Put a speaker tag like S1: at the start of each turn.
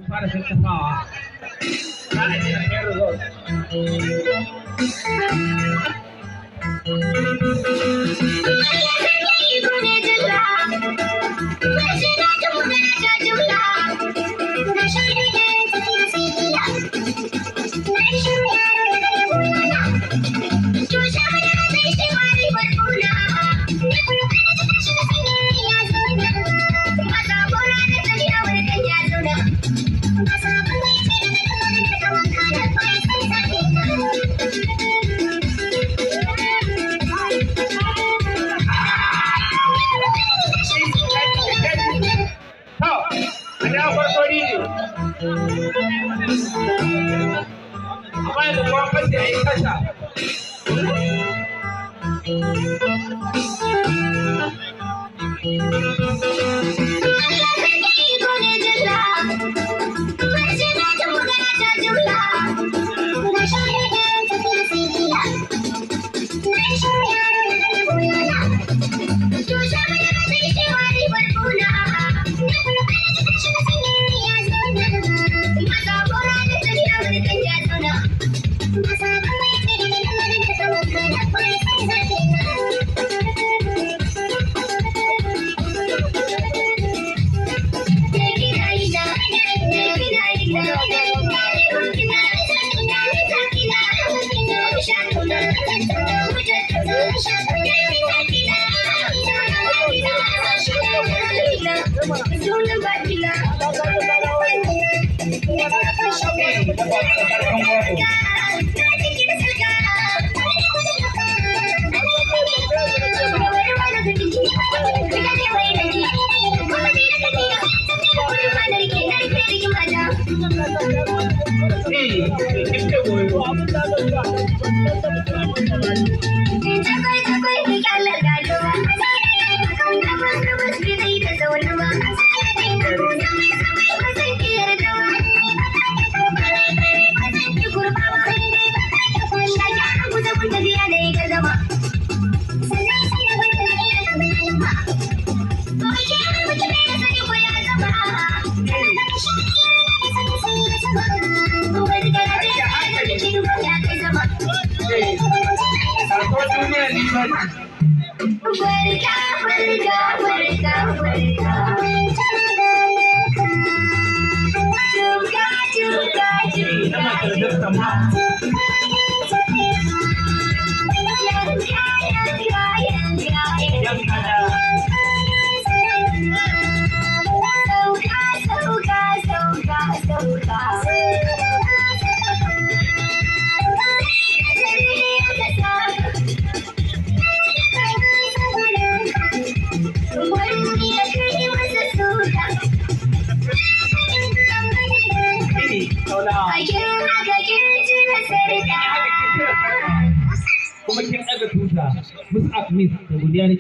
S1: Fara tattafawa za a je a kai result. To, a da farko ni ne. Amma yanzu kuma fashe ya yi kasa. Eh, kin goyo. Eh, kasuwar duniya liman.
S2: Barka, barka, barka, barka. Tuka, tuka,
S1: Eh, na
S2: tuka,
S1: matar dakta ma.
S2: Yanka, yanka, yanka,
S1: Yan
S2: yanka.
S1: kada.
S2: Sauka, sauka, sauka, sauka. Wani ya kai masa suka.
S1: Eh, kaula.
S2: Akin haka kin cire sarka.
S1: Kuma kin ɗaga tuta. Mus'ab Miss da godiya.